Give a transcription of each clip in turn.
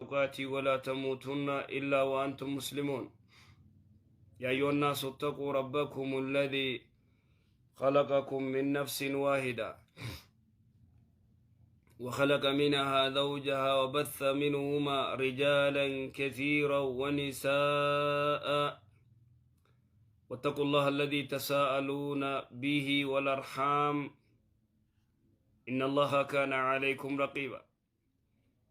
تقاته ولا تموتن إلا وأنتم مسلمون. يا أيها الناس اتقوا ربكم الذي خلقكم من نفس واحدة وخلق منها زوجها وبث منهما رجالا كثيرا ونساء، واتقوا الله الذي تساءلون به والأرحام إن الله كان عليكم رقيبا.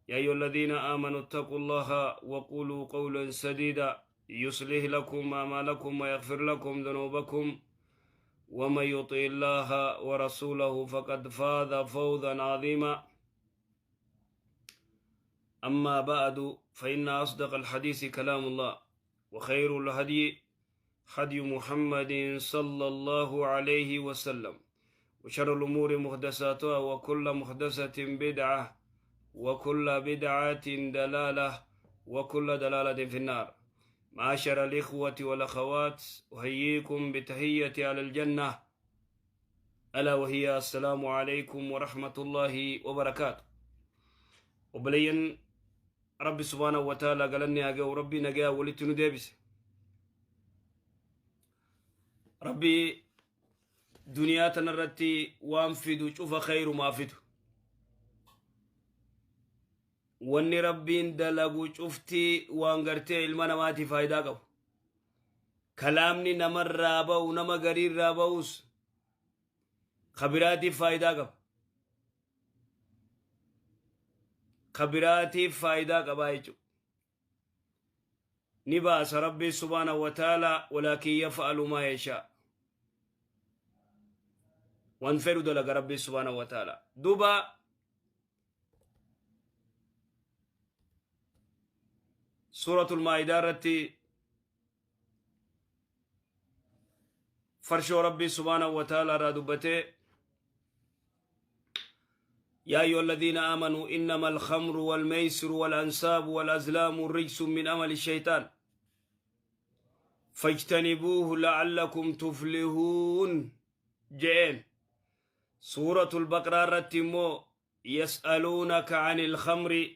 يا أيها الذين آمنوا اتقوا الله وقولوا قولا سديدا يصلح لكم أعمالكم ويغفر لكم ذنوبكم، ومن يطع الله ورسوله فقد فاز فوزا عظيما. أما بعد، فإن أصدق الحديث كلام الله، وخير الهدي هدي محمد صلى الله عليه وسلم، وشر الأمور محدثاتها، وكل محدثة بدعة، وكل بدعة دلالة، وكل دلالة في النار. معاشر الإخوة والأخوات، أحييكم بتحية على الجنة، ألا وهي السلام عليكم ورحمة الله وبركاته. Obboleeyyan Rabbi سبحانه وتعالى galanni haa ga'u. Rabbi nagaa walitti nu deebise. Rabbi duniyaa tanarratti waan fidu cufa khayrumaa fidu. Wanni Rabbiin dalagu cufti waan gartee ilma namaatiif faayidaa qabu. Kalaamni namarraa ba'u, nama gariirraa ba'us, kabiraatiif faayidaa qaba. Kabiraatiif faayidaa qabaa jechuudha. Ni baasa Rabbi سبحانه وتعالى، ولكن يفعل ما يشاء. Waan fedhu dalaga Rabbi سبحانه وتعالى. Duuba Suuratul Maa'idaa irratti farshoo Rabbii سبحانه وتعالى irraa dubbatee, يا أيها الذين آمنوا إنما الخمر والميسر والأنصاب والأزلام رجس من عمل الشيطان فاجتنبوه لعلكم تفلحون جئين. سورة البقرة رتمو يسألونك عن الخمر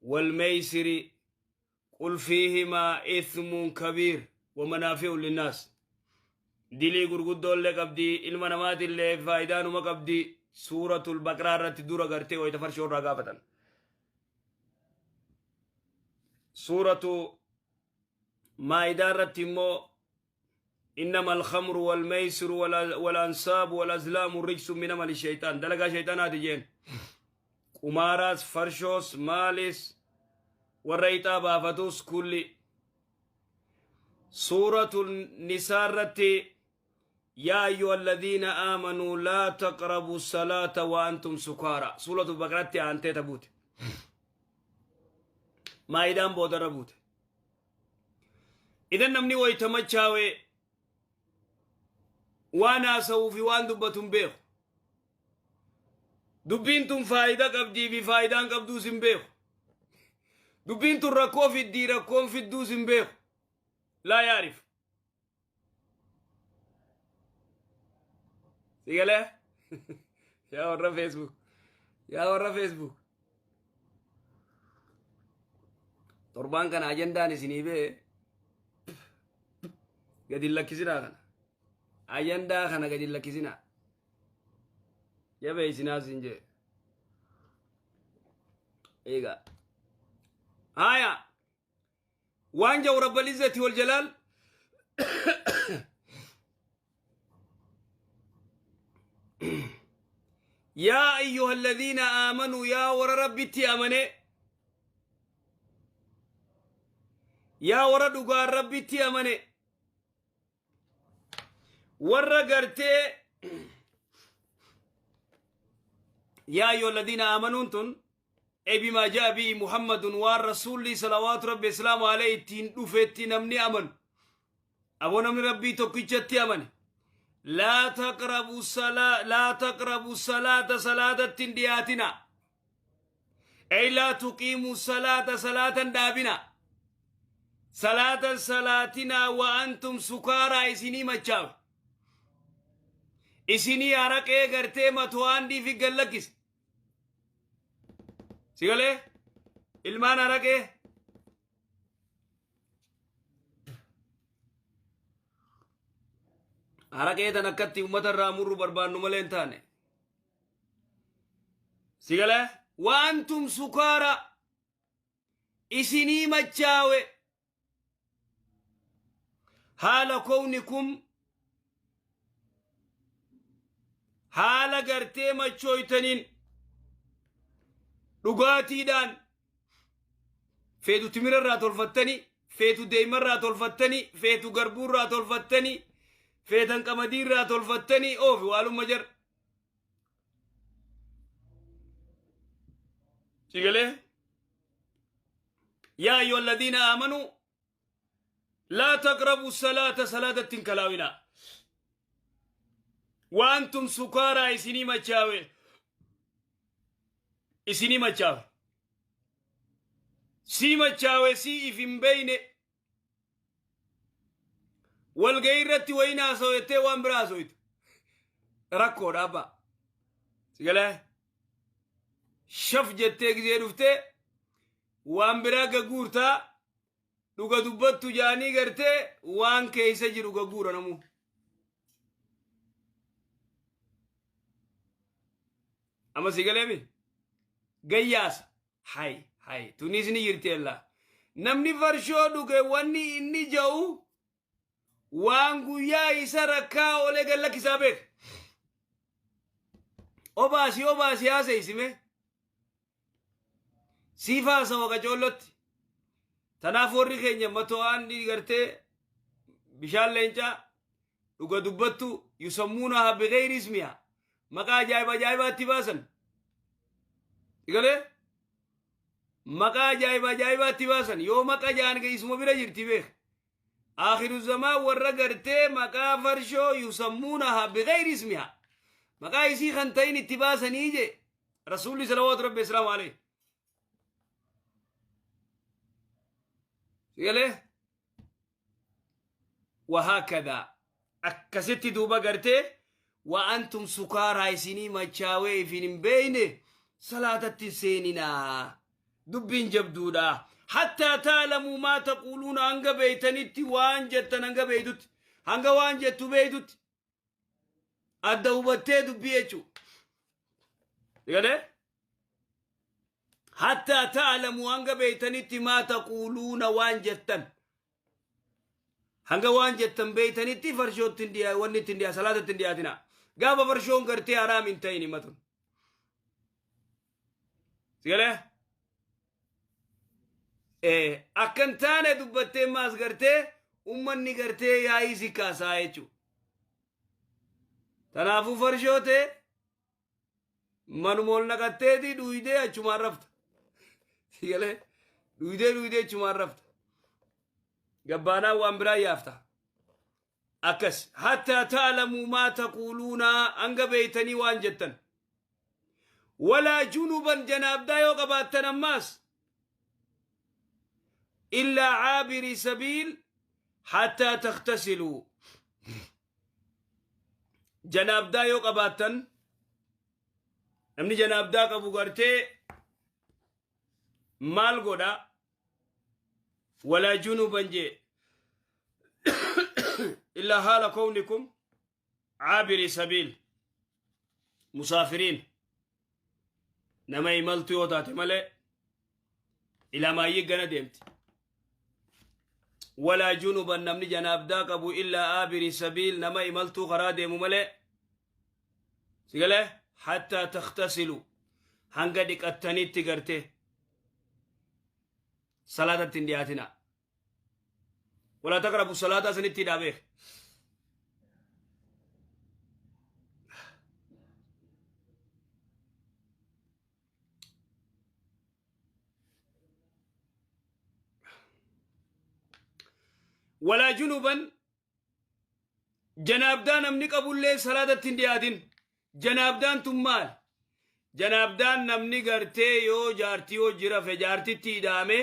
والميسر قل فيهما إثم كبير ومنافع للناس. Dilii gurguddoollee qabdi, ilma namaatillee faayidaanuma qabdi. Suuratul Baqraa irratti dura gartee wayita farshoo irraa gaafatan. Suuratu Maa'idaa irratti immoo إنما الخمر والميسر والأنصاب والأزلام رجس من عمل الشيطان. Dalagaa shayxaanaati jeen. Qumaaraas, farshoos, maalis, warra ixaa baafatus kulli. Suuratu Nisaa irratti يا أيها الذين آمنوا لا تقربوا الصلاة وأنتم سكارى. سورة البقرة aantee tabuute. Maayidaan boodarra buute. Idan namni wayita machaawee waan haasa'uu fi waan dubbatu hin beeku. Dubbiin tun faayidaa qabdii fi faayidaan qabduus hin beeku. Dubbiin tun rakkoo fiddii, rakkoon fidduus hin beeku. لا يعرف. Sigalee? Yaa warra Facebook. Yaa warra Facebook. Torbaan kana ajandaan isinii bee gadi hin lakkisinaa kana. Ajandaa kana gadi hin lakkisinaa. Jabeessinaa sin jee. Egaa. Haya. Waan jedhu رب العزة والجلال يا أيها الذين آمنوا، yaa warra Rabbitti amane, yaa warra dhugaan Rabbitti amane, warra gartee يا أيها الذين آمنوا tun أي بما جاء به محمد، waan rasuulli صلوات ربي وسلامه عليه ittiin dhufetti namni amanu, aboo namni Rabbii tokkichatti amane, لا تقربوا الصلاة، لا تقربوا الصلاة، salaatatti hin dhiyaatina، أي لا تقيموا الصلاة، salaatan dhaabina, salaatan salaatina، وأنتم سكارى، isinii machaaf, isinii araqee gartee matuwaandii fi gallakkise. Si galee? Ilmaan haraqee haraqee tan akkatti ummata irraa murru barbaannu malee hin taane. Si galee waantum sukaara isinii machaawe haala kownikum haala gartee machooytaniin dhugaatiidhaan feetu timira irraa tolfattanii feetu deema irraa tolfattanii feetu garbuu irraa tolfattanii feetan qamadii irraa tolfattanii oofi waalumma jar sigalee yaa ayyuha alladhiina aamanuu laa taqrabu salaata salaatatti hin kalaawinaa waantum sukaaraa isinii machaawe isinii machaawe sii machaawe sii if hin beeyne walgahii irratti wayiin haasawu jettee waan biraa haasawitu rakkoodha abbaa sigalee shaf jettee gizee dhuftee waan biraa gaguurtaa dhuga dubbattu jaanii gartee waan keessa jiru gaguura namuu. Amma si galeemi gayyaasa hay hay tunis ni jirti ella namni farshoo dhuge wanni inni ja'u waan guyyaa isa rakkaa oolee gad lakkisaa beek obaasi obaasi haasa'isime siif haasawa qacoollotti tanaaf warri keenya mato'aan gartee bishaan leencaa dhuga dubbattu yusammuunaha bigayri ismiha maqaa ajaa'iba ajaa'ibaatti baasan galee maqaa ajaa'iba ajaa'ibaatti baasan yoo maqa jaan isuma bira jirti beek akhiru zamaan warra gartee maqaa farshoo yusammuunaha bigayri ismiha maqaa isii kan ta'in itti baasanii je rasuulli salawaatu rabbi islaamu alayhi galee wahaakadha akkasitti duuba gartee wa antum sukaaraa isinii machaawee ifin hin beeyne salaatatti hin seeninaa dubbiin jabduudha hattaa taalamuu maa taquuluuna hanga beeytanitti waan jettan hanga beeytutti hanga waan jettu beeytutti adda hubattee dubbii jechuu galee hattaa ta'lamu hanga beeytanitti maa taquuluuna waan jettan hanga waan jettan beeytanitti farshootti hin dhiyaa wanni itti hin dhiyaa salaatatti hin dhiyaatina gaafa farshoon gartee haraam hin ta'in himatun sigalee akka hin taane dubbattee maas gartee ummanni gartee yaa'ii si kaasaa jechuudha. Tanaafuu farshoo ta'e manuma ol naqatteeti dhuydee achumaan rafta. Sigalee dhuydee dhuydee achumaan rafta. Gabbaanaan waan biraa yaafta. Akkas hattaa ta'lamuu maa taquuluunaa hanga beeytanii waan jettan. Walaa junuban janaabdaa yoo qabaattan ammaas illaa caabiri sabiil hattaa takhtasiluu janaabdaa yoo qabaattan namni janaabdaa qabu gartee maal godha walaa junuban jee illaa haala kownikum caabiri sabiil musaafiriin nama imaltu yoo taate malee ilamaayyii gana deemti walaa junuban namni janaabdaa qabu illaa aabiri sabiil nama imaltuu karaa deemu malee sigalee hattaa takhtasilu hanga dhiqattanitti garte salaatatti hin dhiyaatina walaa taqrabu salaataa sanitti hidhaa beek walaa junuban janaabdaa namni qabullee salaatatti hin dhiyaatin janaabdaan tun maal janaabdaan namni gartee yoo jaartii hojii rafe jaartitti hidhaame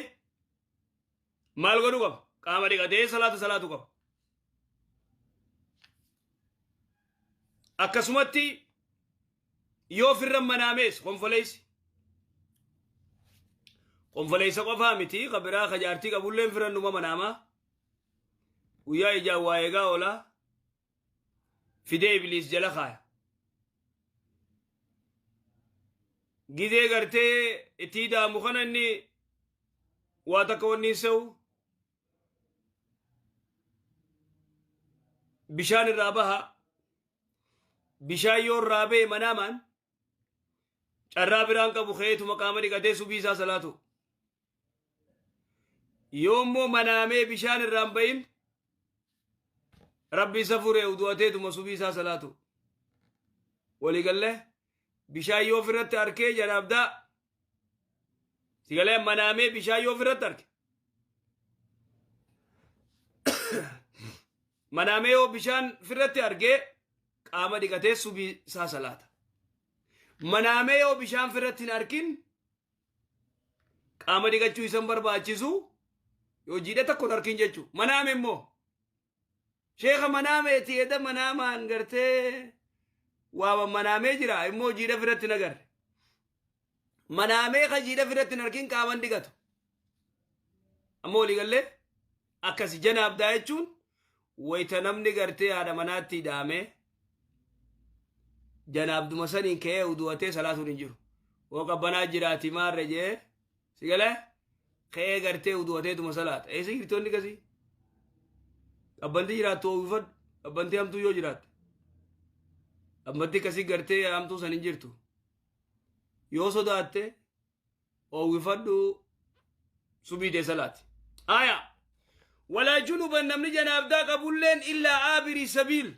maal godhu qaba qaama dhiqatee salaata salaatu qaba akkasumatti yoo firra manaamees konfoleessi Qonfoleessa qofaa miti, ka biraa ka jaartii qabulleen firannuma manaamaa. Guyyaa ijaan waa eegaa oolaa. Fidee ibliis jala kaaya. Gizee gartee itti hidhaamu kana inni waa takka wanni hin se'u. Bishaan irraa baha. Bishaan yoo irraa bahe manaamaan carraa biraan qabu ka'eetuma qaama dhiqatee subii isaa salaatu. Yoo immoo manaamee bishaan irraa hin bahin Rabbi isa fure udu'ateetuma subii isaa salaatu. Waliigallee bishaan yoo ofirratti arkee janaabdaa sigalee manaamee bishaan yoo ofirratti arke manaamee yoo bishaan ofirratti argee qaama dhiqatee subii isaa salaata. Manaamee yoo bishaan ofirratti hin arkin qaama dhiqachuu isan barbaachisu yoo jiidha tokko hin arkin jechuudha. Manaame immoo sheeka manaameeti eda manaamaan gartee waama manaamee jira immoo jiidha ofirratti hin agarre. Manaamee ka jiidha ofirratti hin arkin qaama hin dhiqatu. Amma walii gallee akkasi janaabdaa jechuun wayita namni gartee haadha manaatti hidhaamee janaabduma saniin ka'ee udu'atee salaatuun hin jiru. Hoo qabbanaa jiraati maarre jee si galee ka'ee gartee udu'ateetuma salaata. Eessa jirti wanni kasii? Qabbanti jiraattu oowwifadhu. Qabbanti hamtuu yoo jiraatte. Qabbanti kasii gartee hamtuu san hin jirtu. Yoo sodaatte oowwifadhu subii tee salaati. Aya. Walaa junuban namni janaabdaa qabulleen illaa aabirii sabiil.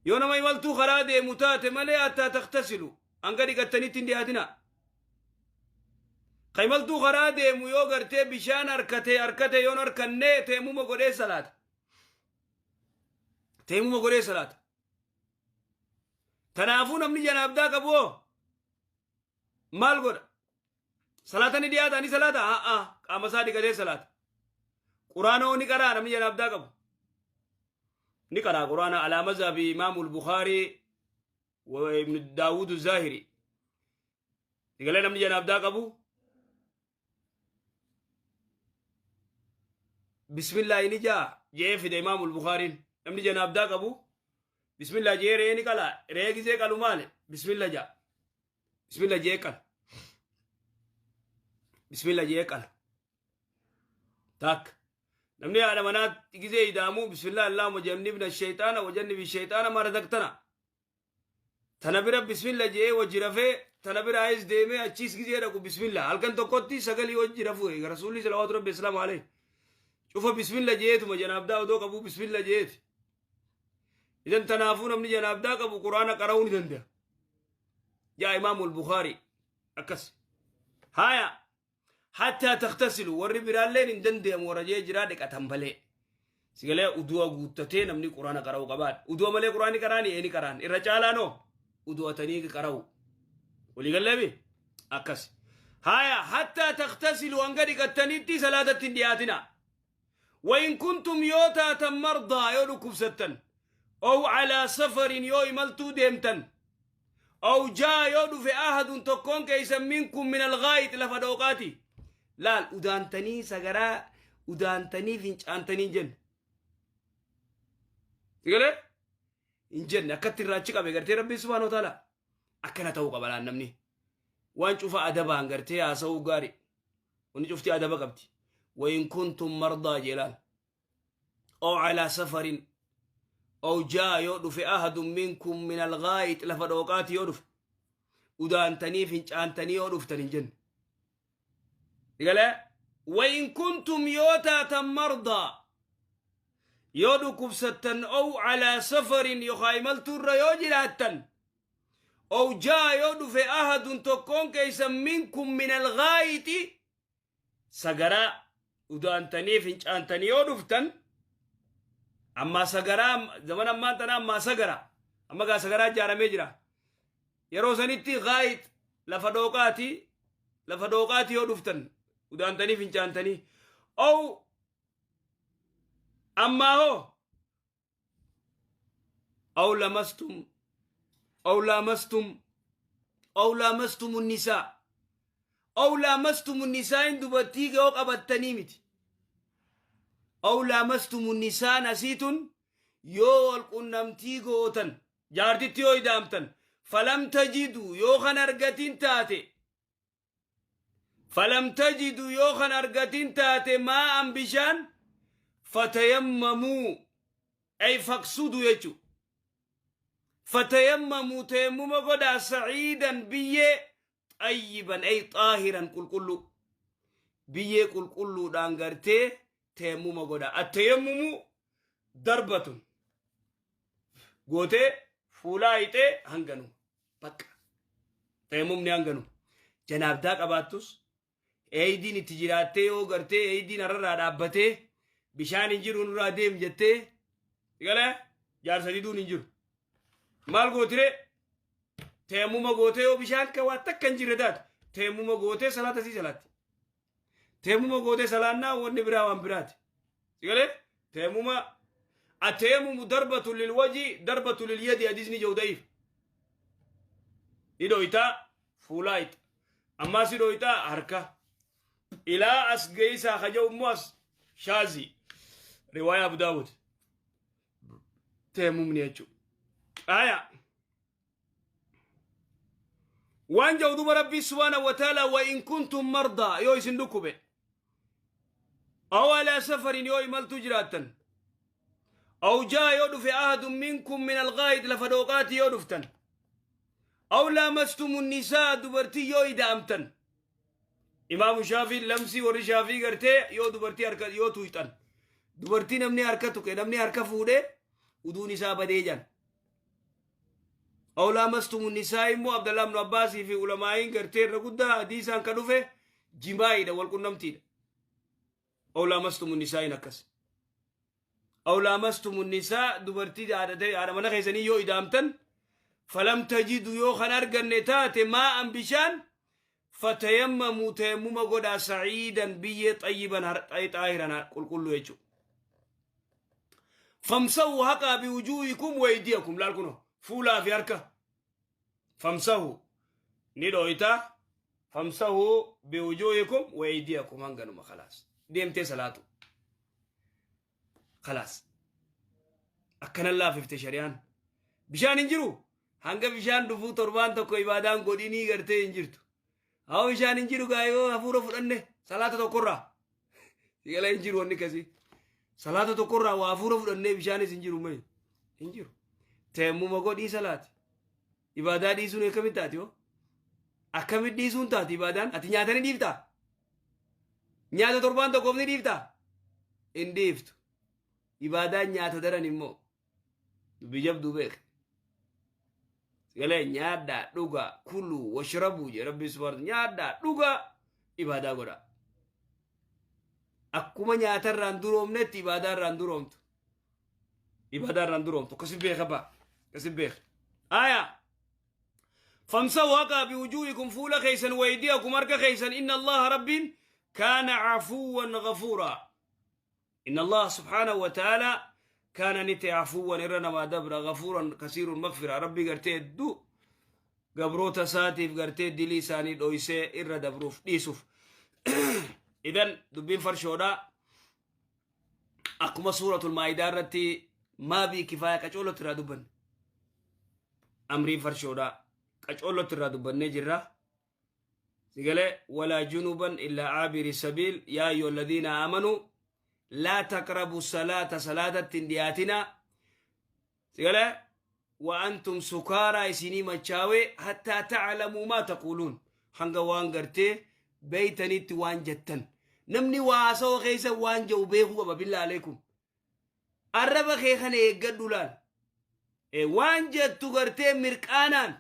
Yoo nama imaltuu karaa deemu taate malee hattaa taktasilu hanga dhiqattanitti hin dhiyaatina. Ka imaltuu karaa deemu yoo gartee bishaan harkate harkate yoon harkannee teemuma godhee salaata. Teemuma godhee salaata. Tanaafuu namni janaabdaa qabu hoo maal godha? Salaata ni dhiyaata ni salaata? Haa, qaama isaa dhiqatee salaata. Quraana hoo ni qaraa namni janaabdaa qabu? Ni qaraa quraana alaa mazhabi Imaamul Bukhaarii wa Ibn Daawud Zaahiri. Sigalee namni janaabdaa qabu bismillah ni jaa jee fide Imaamul Bukhaariin. Namni janaabdaa qabu bismillah jee re'ee ni qala. Re'ee gisee qalu maali? Bismillah jaa. Bismillah jee qala. Bismillah jee qala. Takka. Namni haadha manaa gisee idaamu bismillah Allahumma jannibna shayxaana wa jannibi shayxaana ma razaqtana. Tana bira bismillah jee wajji rafee tana biraayis deemee achiis gisee dhaqu bismillah halkan tokkotti sagalii wajji rafuu eega rasuulli salawaatu rabbi islaamu alayhi. Cufa bismillah jeetuma janaabdaa odoo qabuu bismillah jeeti. Idan tanaafuu namni janaabdaa qabu quraana qara'uu ni danda'a. Jaa imaamul Bukaarii akkas. Haaya hattaa taktasilu warri biraalleen hin danda'amu warra jee jiraa dhiqatan malee. Sigalee udu'a guuttatee namni quraana qara'uu qabaadha. Udu'a malee quraanni qaraani eeni qaraan irra caalaanoo udu'atanii qara'u. Walii galleemi akkas. Haaya hattaa taktasilu hanga dhiqattanitti salaatatti hin dhiyaatina. Wain kuntum yoo taatan mardaa yoo dhukkubsattan ow calaa safarin yoo imaltuu deemtan ow jaa yoo dhufe ahadun tokkoon keeysan minkum min alghaayix lafa dhooqaati laal udaantanii sagaraa udaantanii fincaantanii hin jenne sigalee hin jenne akkatti irraa achi qabe gartee rabbiin subhaanahu wa ta'ala akkana ta'uu qaba laan namni waan cufa adabaan gartee haasa'uu gaari wanni cufti adaba qabdi wain kuntum mardaa jeelaan aw calaa safarin aw jaa yoo dhufe ahadun minkum min alghaayix lafa dhooqaati yoo dhufe udaantanii fincaantanii yoo dhuftan hin jenne Galee wain kuntum yoo taatan mardaa yoo dhukkubsattan ow calaa safarin yookaa imaltuurra yoo jiraattan ow jaa yoo dhufe ahadun tokkoon keeysan minkum min alghaayixi sagaraa udaantanii fincaantanii yoo dhuftan ammaa sagaraa zaman ammaan tana ammaa sagaraa amma gaa sagaraa ijaaramee jira yeroo sanitti gaayix lafa dhooqaati lafa dhooqaati yoo dhuftan udaantanii fincaantanii ow ammaa hoo aw lamastum aw laamastum aw laamastum nisaa Aw laamastumu nisaain dubartii yoo qabattanii miti. Aw laamastumu nisaan asiitun yoo wal qunnamtii gootan, jaartitti yoo idaamtan, falam tajidu yoo kan argatin taate, falam tajidu yoo kan argatin taate maa'an bishaan, fatayammamuu ay faqsudu jechu, fatayammamuu tayammuma godhaa, saciidan biyyee, xayyiban ay xaahiran qulqulluu, biyyee qulqulluudhaan gartee tayammuma godhaa. Attayammumu darbatun gootee fuulaa hixee hanganu bakka tayammumni hanganu. Janaabdaa qabaattus, eeydiin itti jiraattee, yoo gartee eeydiin hararraa dhaabbatee bishaan hin jiru nurraa deem jettee galee jaarsa diduun hin jiru. Maal gootiree? Tayammuma gootee, yoo bishaan ka waa takka hin jirre taate, tayammuma gootee salaata sii salaatti. Tayammuma gootee salaannaa, wanni biraa waan biraati. Galee tayammuma atayammumu darbatu lilwaji darbatu lilyadi hadisni jiru da'iif. Ni dhoytaa fuulaa ixa. Ammaas ni dhoytaa harka. Ilaa as geessaa kaja'u immoo as shaazi. Riwaaya Abu Daawud. Tayammumni jechuudha. Aya. Waan jedhu duba Rabbii subhaanahu wa ta'ala: wa in kuntum mardaa, yoo isin dhukkube, aw alaa safarin, yoo imaltuu jiraattan, aw jaa yoo dhufe, ahadun minkum min alghaayid, lafa dhooqaati yoo dhuftan, aw laamastumu nisaa, dubartii yoo ida'amtan. Imaamu Shaafii lamsii warri Shaafii gartee yoo dubartii harka yoo tuyxan, dubartii namni harka tuqe, namni harka fuudhe, uduun isaa badee jan. Aw laamastumu nisaa immoo Abdallah ibn Abbaasii fi ulamaa'iin gartee irra guddaa hadiisaan ka dhufe jimaa'iidha, wal qunnamtiidha. Aw laamastumu nisaa'iin akkas. Aw laamastumu nisaa, dubartii haadha mana keessanii yoo idaamtan, falam tajidu yoo kan arganne taate maa'an bishaan, fatayammamuu tayammuma godhaa, saciidan biyyee, xayyiban xaahiran qulqulluu jechuudha. Famsahu haqaa biwujuuhikum waydiyakum, laal kuno fuulaa fi harka. Famsahu ni dhooyta, famsahu biwujuuhikum waydiyakum hanganuma, khalaas, deemtee salaatu, khalaas. Akkanan laafifte shari'aan. Bishaan hin jiru, hanga bishaan dhufuu torbaan tokko ibaadaan godhinii gartee hin jirtu. Haa, bishaan hin jiru gaa, yoo hafuura fudhanne salaata tokkorraa sigala hin jiru. Wanni akkasii salaata tokkorraa waa hafuura fudhannee bishaanis hin jiru mai hin jiru. Tayammuma godhii salaati. Ibaadaa dhiisuun akkamitti taati? Hoo akkamitti dhiisuun taati ibaadaan? Ati nyaatanii dhiiftaa? Nyaata torbaan tokkoof ni dhiiftaa? Hin dhiiftu. Ibaadaan nyaata daran immoo dubbii jabduu beek. Galee nyaadhaa dhugaa, kuluu washrabuu jee Rabbi subhaanahu, nyaadhaa dhugaa, ibaadaa godhaa. Akkuma nyaatarraan duroomnetti ibaadaarraan duroomtu. Ibaadaarraan duroomtu akkasi beeka baa, akkasi beeka. Aya. Famsahu haqaa biwujuuhikum fuula keessan, waydiyakum harka keessan. Inna Allaha Rabbiin kaana cafuwan ghafuuraa. Inna Allah subhaanahu wa ta'ala kaana ni ta'e, afuwan irra namaa dabra, ghafuuran kasiirun magfira. Rabbi gartee hedduu gabroota isaatiif gartee dilii isaanii dhoysee irra dabruuf dhiisuuf. Idan dubbiin farshoodha akkuma suuratul Maa'idaa irratti maabii kifaaya qacoolotti irraa dubbanne, amriin farshoodha qacoolotti irraa dubbannee jirra. Sigalee walaa junuban illaa aabiri sabiil. Yaa ayyuha alladhiina aamanuu laa taqrabu salaata, salaatatti hin dhiyaatinaa, sigalee, wa antum sukaaraa, isinii machaawee, hattaa ta'lamuu maa taquuluun, hanga waan gartee beeytanitti waan jettan. Namni waa haasawaa keessa waan jedhu beekuu qaba. Billaa aleekum, arraba kee kana eeggadhu. Laal, waan jettu gartee mirqaanaan,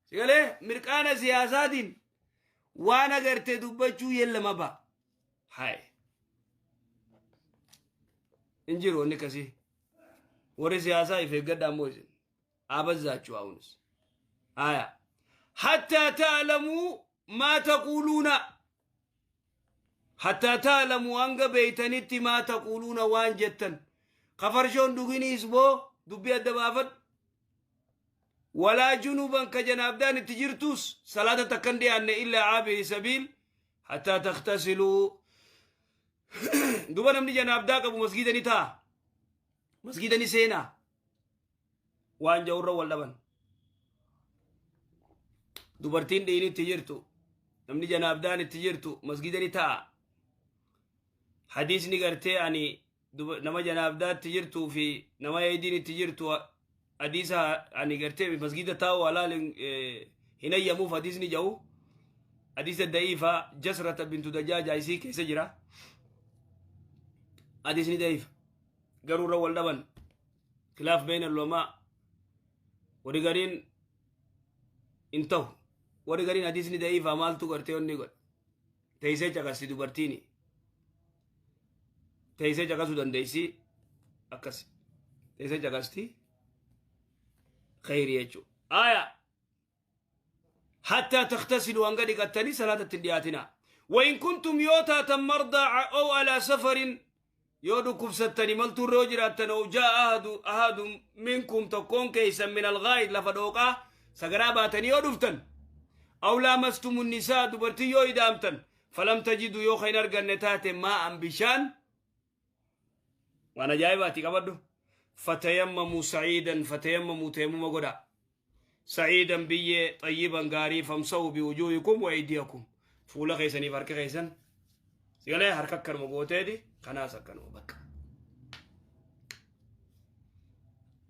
sigalee, mirqaana siyaasaatiin waan agartee dubbachuu yellama ba'a. Hay, hin jiru wanni akkasii. Warri siyaasaa if eeggadha ammoo isin abazaachuu ahunis. Aya, hattaa ta'lamuu maa taquuluuna, hattaa ta'lamuu hanga beeytanitti, maa taquuluuna waan jettan. Kafarshoon dhuginiis boo dubbii adda baafadhu. Walaa junuban ka janaabdaan itti jirtus salaata takkan dhiyaanne illaa aabiri sabiil. Hattaa takhtasiluu. Duba namni janaabdaa qabu masgiida ni ta'a. Masgiida ni seenaa. Waan ja'urra wal dhaban. Dubartiin dhiini itti jirtu, namni janaabdaan itti jirtu masgiida ni ta'a. Hadiisni gartee ani nama janaabdaa itti jirtuu fi nama eediin itti jirtu hadiisa ani gartee masgiida taa'u halaal hin hayyamuuf hadiisni ja'u hadiisa da'iifa Jasrata bintu Dajaaja isii keessa jira. Hadiisni da'iifa garuu irra wal dhaban, khilaaf bayna ulamaa. Warri gariin hin ta'u, warri gariin hadiisni da'iifa maaltu gartee onni godhe teessee caqasti, dubartiini teessee caqasuu dandeessi, akkas teessee caqasti khayrii jechuudha. Aya, hattaa takhtasiluu, hanga dhiqattanii salaatatti hin dhiyaatinaa. وإن كنتم yoo taatan مرضى أو على سفر, yoo dhukkubsattani maltuurra yoo jiraattan, أو جاء أحد منكم, tokkoon keeysan, من الغائط, lafa dhooqaa sagaraa baatanii yoo dhuftan, أو لامستم النساء, dubartii yoo idaamtan, فلم تجدوا, yoo kan hin arganne taate, ماء, bishaan, waan ajaa'ibaati qabadhu, فتيمموا صعيدا, فتيمموا, teemuma godha, صعيدا, biyyee, طيبا, gaarii, فامسحوا بوجوهكم وأيديكم, fuula keessaniif harka keessan sigalee harka akkanuma gooteeti kanaas akkanuma bakka.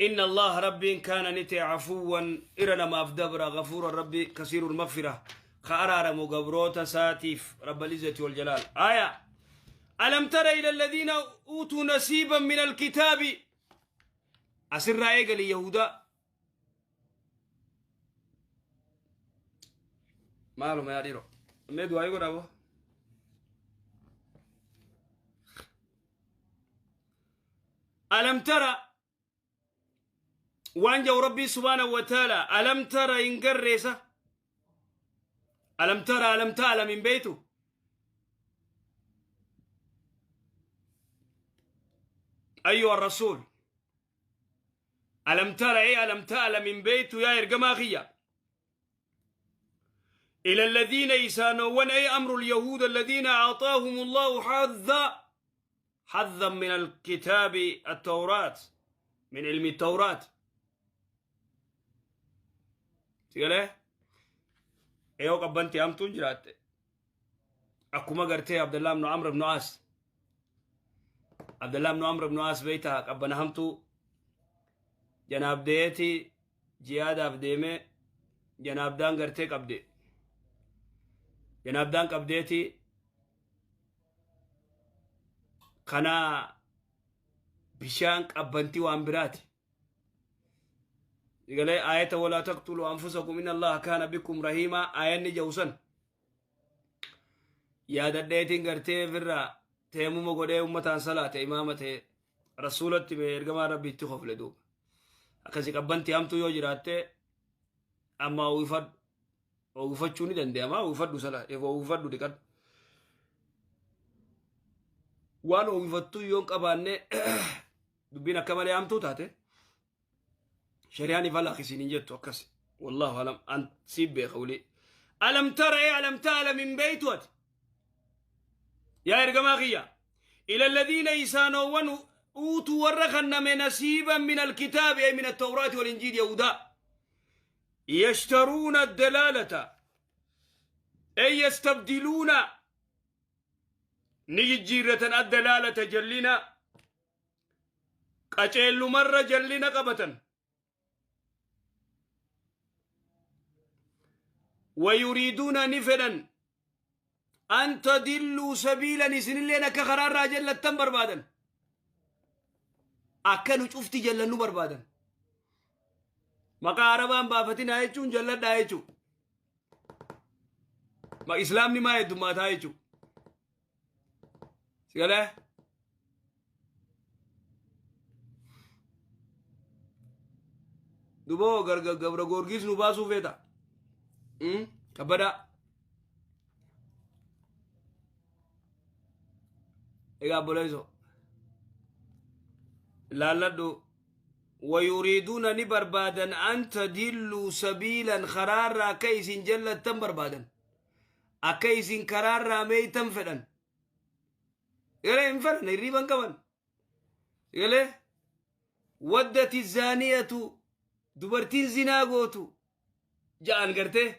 إن الله, ربي, كان نتي, عفوا, إرنا ما أفدبر, غفورا, ربي كثير المغفرة خأرار مقبروت ساتيف رب العزة والجلال. آية ألم تر إلى الذين أوتوا نصيبا من الكتاب. أسر إيقل يهودا مالو ما يديرو mee du'aa godha abo. ألم تر, waan jau Rabbii سبحانه وتعالى, ألم تر, hin garreessa, ألم تر, ألم تعلم, hin beeytu. أيها الرسول, ألم تر أي ألم تعلم, hin beeytu yaa ergamaa kiyya, إلى الذين إسانوان, أي أمر اليهود الذين أعطاهم الله حظا من الكتاب التوراة, من علم التوراة. Sigalee yoo qabbanti hamtuun jiraatte, akkuma gartee Abdullah ibnu Amr ibnu As, Abdullah ibnu Amr ibnu As beeyta, qabbana hamtuu janaabdeeti jihaadaaf deemee janaabdaan gartee qabde, janaabdaan qabdeeti kana bishaan qabbantii waan biraati. Sigalee ayata ولا تقتلوا أنفسكم إن الله كان بكم رحيما, ayanni jawsan yaadadheetiin gartee firraa teemuma godhee ummataan salaate, imaama ta'e, rasuulatti mee ergamaa Rabbi itti kofle. Duuba akkasi qabbantii hamtuu yoo jiraatte amma uwwifadhu, uwwifachuu ni danda'ama, uwwifadhu, sala uwwifadhu, dhiqadhu. Waan uwwifattuu yoo hin qabaanne, dubbiin akka malee hamtuu taate, shari'aan ifa lakkisiin hin jettu akkas. والله أعلم, an siif beeka wuli. ألم تر ee ألم تعلم, hin beeytu ati yaa ergamaa kiyya, إلى الذين, isaanowwan, أوتوا, warra kanname, نصيبا من الكتاب, أي من التوراة والإنجيل, يهودا, يشترون الضلالة, أي يستبدلون, ni jijjiirratan, الضلالة, jallina, qaceellumarra jallina qabatan, ويريدون, ni fedhan, أن تضلوا سبيلا, isinilleen akka karaarraa jallattan barbaadan, akka nu cufti jallannu barbaadan. Maqaa Arabaan baafatinaa jechuun jalladhaa jechuu, islaamni maa heddummaataa jechuu. Sigalee duboo Gabra Goorgis nu baasuu feeta kabbadaa. Egaa obboleesso, laalladhu. ويريدون, ni barbaadan, أن تضلوا سبيلا, karaarraa akka isin jallattan barbaadan. Akka isin karaarraa meeytan fedhan. Galee hin fedhan, hirriiban qaban. Galee waddati zaaniyatu, dubartiin zinaa gootu ja'an gartee,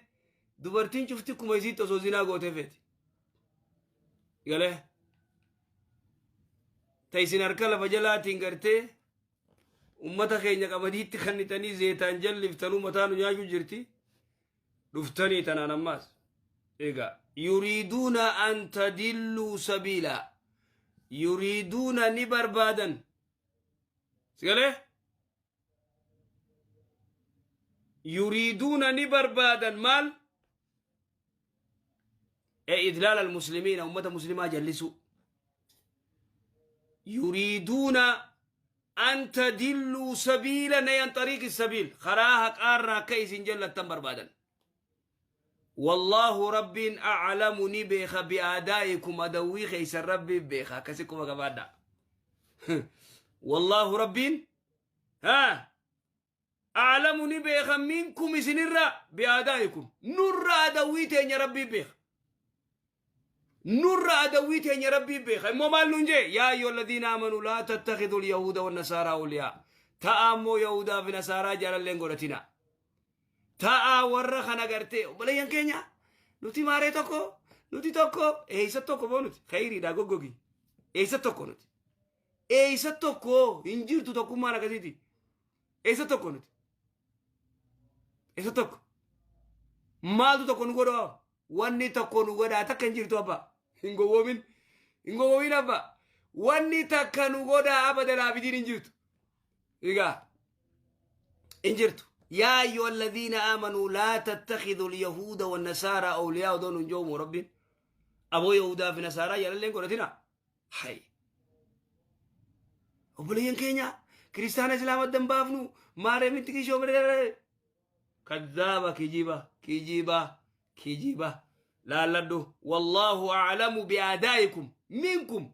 dubartiin cufti kuma isiitti osoo zinaa gootee feeti. Galee ta isin harka lafa jalaatiin gartee ummata keenya qamadiitti kannitanii zeetaan jalliftanuu mataa nu nyaachuu jirti. Dhuftanii tanaan ammaas egaa yuriiduuna an tadilluu sabiila, yuriiduuna ni barbaadan. Sigalee yuriiduuna ni barbaadan maal? E idlaal almuslimiina, ummata muslimaa jallisuu. Yuriiduuna an tadilluu sabiila nay an xariiqi sabiil, karaa haqaarraa akka isin jallattan barbaadan. Wallaahu rabbiin aclamu ni beeka, bi'aadaa'ikum adawwii keeysan rabbiin beeka. Akkasi quba qabaadha. Wallaahu rabbiin haa aclamu ni beeka, minkum isinirra, bi'aadaa'ikum nurra adawwii teenya rabbiin beeka, nurra adawwii teenya rabbiin beeka. Immoo maal nuun jee? Yaa ayyuha alladhiina amanuu laa tattakhidhu alyahuuda wannasaaraa awliyaa. Ta'a ammoo yahudaa fi nasaaraa jaalalleen godhatina. Ta'a warra kana gartee obboleeyyan keenya, nuti maaree tokko, nuti tokko. Eeysa tokko boo? Nuti khayriidha goggogi. Eeysa tokko nuti? Eeysa tokko? Hin jirtu tokkummaan akkasiiti. Eeysa tokko nuti? Eeysa tokko? Maaltu tokko nu godhaa? Wanni tokko nu godhaa takka hin jirtu, abba. Hin gowwoomin, hin gowwoomin, abba. Wanni takka nu godhaa abadan abidiin hin jirtu. Egaa hin jirtu. Yaa ayyuha alladhiina aamanuu laa tattakhidhu alyahuuda wannasaara awliyaa odoo nun joomu rabbiin aboo yahudaa fi nasaaraa jaalalleen godhatina. Hay, obboleeyyan keenya kiristaana islaama addan baafnu maaree miti kishoo. Kadhaaba, kijiba, kijiba, kijiba laalladhu. Wallaahu aclamu bi'aadaa'ikum minkum,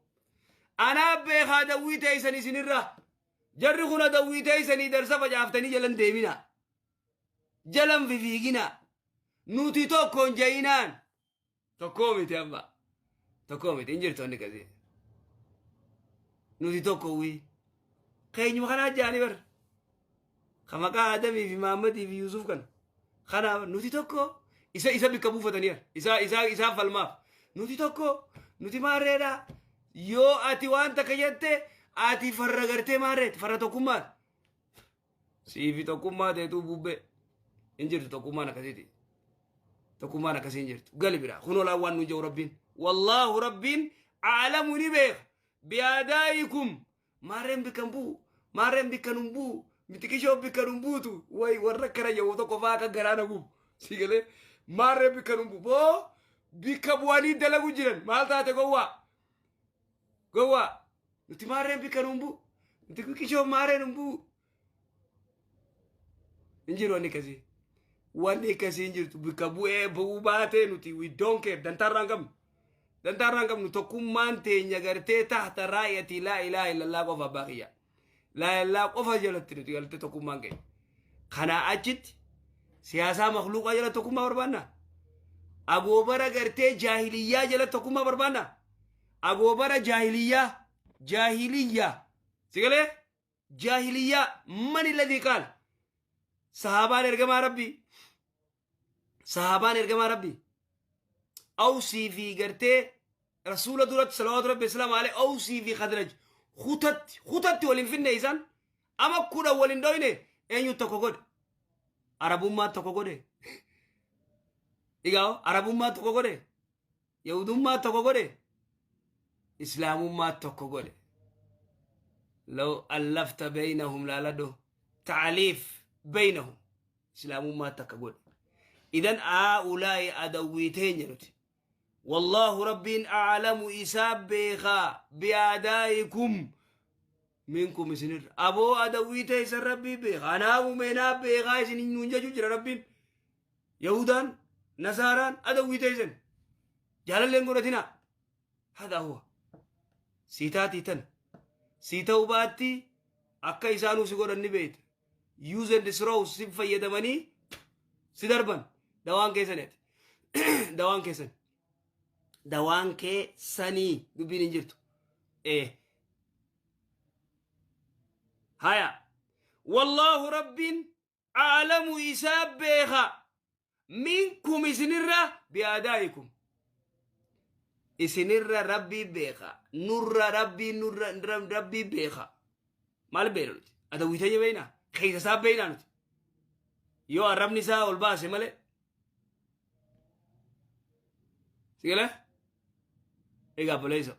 anaa beekaa dawwii teeysan isinirra. Jarri kun dawwii teeysanii darsa facaaftanii jalan deemina, jalan fifiigina, nuti tokko hin jayinaan. Tokkoo miti, amma tokkoo miti, hin jirtu wanni akkasii. Nuti tokko wii keenyuma kanaa jaanii bar ka maqaa Adamii fi Mahammadii fi Yuusuf kana. Kanaaf nuti tokko isa bikka buufatanii isa isa isaa falmaaf nuti tokko, nuti maarreedha. Yoo ati waan takka jette, ati farra gartee maarreeti, farra tokkummaati. Siifi tokkummaa teetuu bubbee hin jirtu. Tokkummaan akkasiiti, tokkummaan akkasii hin jirtu. Gali biraa kun olaan waan nu jiru rabbiin, wallaahu rabbiin aclamu ni beeka bi'aadaa'ikum. Maarreen bikka hin bu'u, maarreen bikka nun bu'u, mitiqishoo bikka nun buutu. Way, warra akkana jedhu tokko fa'aa akka garaa na gubu. Si galee? Maarreen bikka nun bu'u boo, bikka bu'anii dalagu jiran. Maal taate gowwaa, gowwaa? Nuti maarreen bikka nun bu'u, mitiqishoo maarreen hin bu'u. Hin jiru wanni akkasii, wanni akkasii hin jirtu. Bikka bu'ee bu'uu baatee nuti we don't care. Dantaarraa hin qabnu, dantaarraa hin qabnu. Tokkummaan teenya gartee tahta raayyatii laa ilaaha illallah qofa, abbaa kiyya, laa illallah qofa jalatti nuti galtee tokkummaan keenya. Kanaa achitti siyaasaa makluuqaa jala tokkummaa barbaanna? Agoobara gartee jaahiliyyaa jala tokkummaa barbaanna? Agoobara jaahiliyyaa, jaahiliyyaa, si galee? Jaahiliyyaa man alladhii qaala? Sahaabaan ergamaa rabbii, sahaabaan ergamaa rabbii Awsii fi gartee rasuula duratti salawaatu rabbi islaam alee Awsii fi Khadraj kutatti kutatti waliin finne. Isaan ama 10 waliin dhoyne. Eenyu tokko godhe? Arabummaa tokko godhe? Egaa arabummaa tokko godhe? Yahudummaa tokko godhe? Islaamummaa tokko godhe? Law allafta baynahum, laaladhu, ta'aliif baynahum, islaamummaa takka godhe. Idan aa'ulaa'i adawwii teenya nuti. Wallaahu rabbiin aclamu isaa beekaa bi'aadaa'ikum minkum isinirra. Aboo, adawwii teessan rabbii beeka, anaa umeenaa beekaa isin nuun jechuu jira rabbiin. Yahudaan nasaaraan adawwii teessan jaalalleen godhatina. Hadaa huwa sii taatii tan sii ta'uu baatti akka isaanuu si godhan ni beeyta. Use and throw si fayyadamanii si darban. Dawaan keessan ati dawaan keessan. Dawaan kee sanii dubbiin hin jirtu. Ee. Haya. Wallaahu, Rabbiin, aclamu, isaa beeka, minkum, isinirra, bi'aadaa'ikum, isinirra Rabbii beeka, nurra Rabbii, nurra Rabbii beeka. Maal beena nuti? Adawwitanya beeyna? Keessa isaa beeyna nuti? Yoo arrabni isaa ol baase malee. Sigale? Egaa obboleessa.